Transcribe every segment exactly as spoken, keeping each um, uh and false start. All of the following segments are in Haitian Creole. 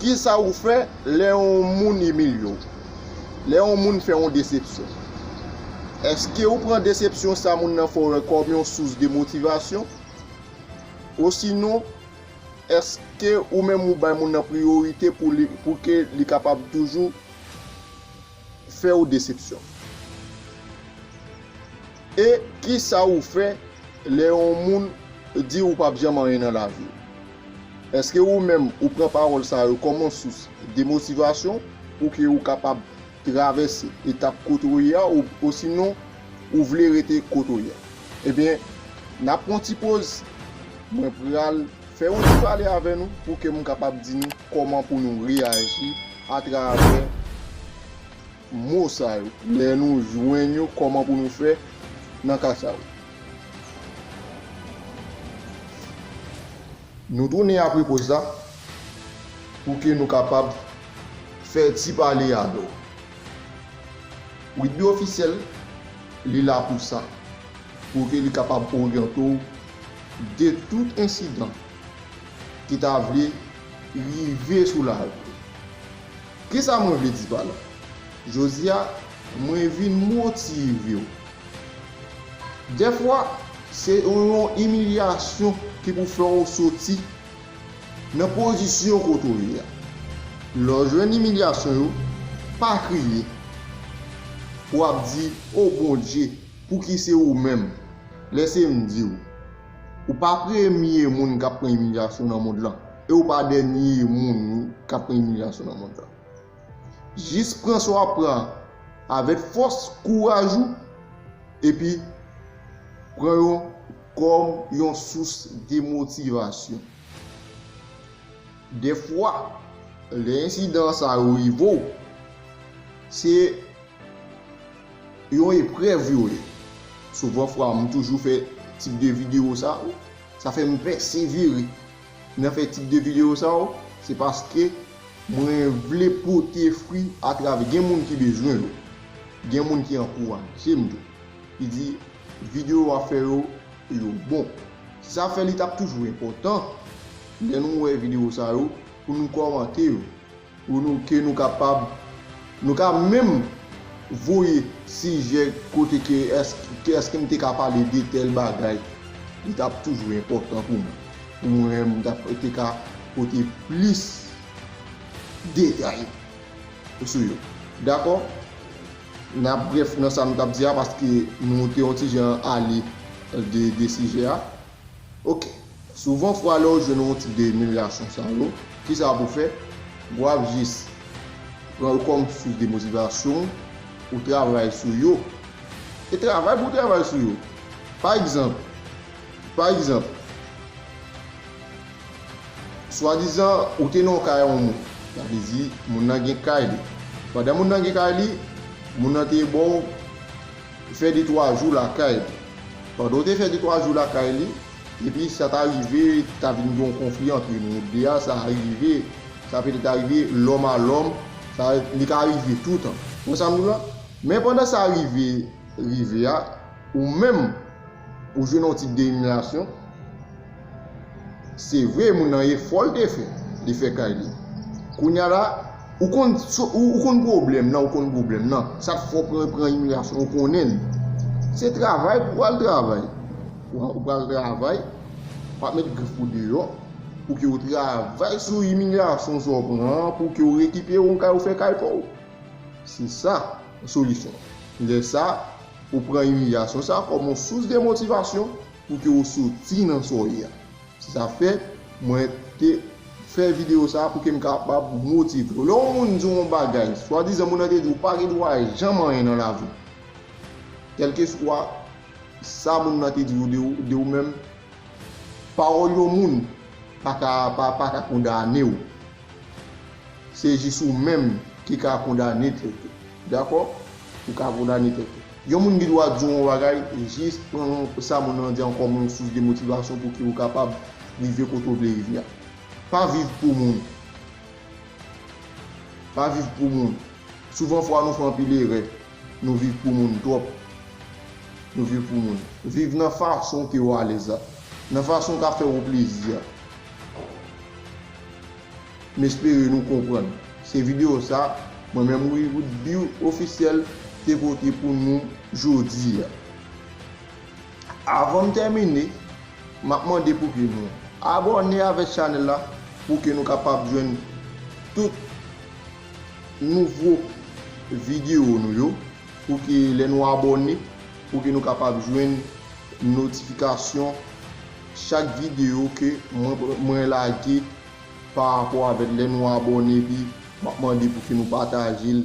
Kisa ou fè lè yon moun imilye w? Lè yon moun fè yon desepsyon? Èske ou pran desepsyon sa moun nan fè w kòm yon sous de motivasyon? Osinon, èske ou menm ou bay moun nan priyorite pou li, pou ke li kapab toujou fè w desepsyon? E kisa ou fè lè yon moun di ou p ap janm anyen nan lavi w? Èske ou menm ou pran pawòl sa yo kòm yon sous de motivasyon pou ke ou kapab travèse etap kote w ye a, ou, osinon ou vle rete kote w ye a? Ebyen, n ap pran ti poz, mwen pral fè yon ti pale avè nou pou ke m kapab di nou kòman pou nou reyaji atravè mo sa yo, lè nou jwenn yo, kòman pou nou fè nan ka sa yo. Nou tounen apre poz la pou ke nou kapab fè ti pale avè w. Whitby Officiel, li la pou sa, pou ke li kapab oryante w de tout ensidan ki ta vle rive sou lavi w. Kisa mwen vle di pa la? Jodi a, mwen vin motive w. Dèfwa, se yon imilyasyon ki pou fè w soti nan pozisyon kote w ye a. Lè w jwenn imilyasyon yo, pa kriye. W ap di, "O Bondye, pouki se ou menm?" Lèse m di w, ou pa premye moun k ap pran imilyasyon nan mond lan, e ou pa dènye moun k ap pran imilyasyon nan mond lan. Jis pran sa w ap pran avèk fòs, kouraj ou, epi pran yo kòm yon sous de motivasyon. Dèfwa, lè ensidan sa yo rive w, se yon eprèv yo ye. Souvan fwa, m toujou fè tip de videyo sa yo. Sa fè m pèsevere nan fè tip de videyo sa yo, se paske mwen vle pote fwi atravè, gen moun ki bezwen yo, gen moun ki ankouraje m tou, ki di videyo w ap fè yo, yo bon. Se sa fè li t ap toujou enpòtan lè nou wè videyo sa yo pou nou kòmante yo, pou nou, ke nou kapab, nou ka menm voye sijè kote ke èske, ke èske m te ka pale de tèl bagay, li t ap toujou enpòtan pou mwen. Pou mwen, m t ap te ka pote plis detay sou yo. Dakò? N ap brèf nan sa m t ap di a, paske nou te yon ti jan ale de, de sijè a. Oke. Souvan fwa lè w jwenn yon tip de imilyasyon sa yo, kisa pou w fè? W ap jis pran yo kòm sous de motivasyon, ou travay sou yo. E travay pou w travay sou yo. Pa egzanp, pa egzanp, swadizan ou te nan yon kay yon moun. Sa vle di, moun nan gen kay li. Pandan moun nan gen kay li, moun nan te ba w fè de twa jou lakay li. Pandan w te fè de twa jou lakay li, epi sa ta rive, ta vin gen yon konfli ant nou de a, sa rive, sa petèt arive lòm a lòm, sa, li ka rive toutan. Ou konprann sa m di w la? Men pandan sa rive, rive a, ou menm, ou jwenn yon tip de imilyasyon, se vre, moun nan efò l te fè, li fè kay li. Kounye a la, ou konn so-, ou, ou konn pwoblèm nan, ou konn pwoblèm nan. Sa k fè w pran, pran imilyasyon, ou konnen l. Se travay pou w al travay. Ou, ou pral travay, w ap met grif ou deyò, pou ke w travay sou imilyasyon sa w pran an, pou ke w rekipere yon kay, ou fè kay pa w. Se sa solisyon. Lè sa, ou pran imilyasyon sa kòm yon sous de motivasyon pou ke w soti nan sa w ye a. Se sa fè mwen te fè videyo sa pou ke m kapab motive w. Lè yon moun di w yon bagay, swadizan moun nan te di w pa gen dwa janm anyen nan lavi w. Kèlkeswa sa moun nan te di w de, de ou menm, pawòl yon moun pa ka, pa, pa ka kondane w. Se jis ou menm ki ka kondane tèt ou. Dakò? Ou ka kondane tèt ou. Yon moun gen dwa di w yon bagay, jis pran sa moun nan di an kòm yon sous de motivasyon pou ke ou kapab rive kote w vle rive a. Pa viv pou moun. Pa viv pou moun. Souvan fwa nou fè anpil erè. Nou viv pou moun twòp. Nou viv pou moun. Viv nan fason ke w alèz la. Nan fason k ap fè w plezi a. M espere nou konprann. Se videyo sa, mwen menm Woodby Officiel te pote pou nou jodi a. Avan m tèmine, m ap mande pou ke nou abòne avèk chanèl la pou ke nou kapab jwenn tout nouvo videyo nou yo, pou ke lè nou abòne, pou ke nou kapab jwenn notifikasyon chak videyo ke mwen, mwen lage pa rapò avèk lè nou abòne, epi m ap mande pou ke nou pataje l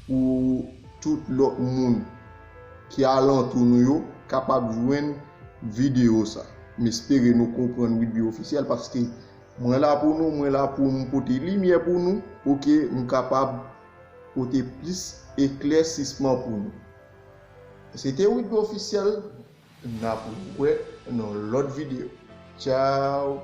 pou tout lòt moun ki alantou nou yo kapab jwenn videyo sa. M espere nou konprann Woodby Officiel, paske mwen la pou nou, mwen la pou m pote limyè pou nou, pou ke m kapab pote plis eklèsisman pou nou. Se te Woodby Officiel, n ap wè nan lòt videyo. Tchao!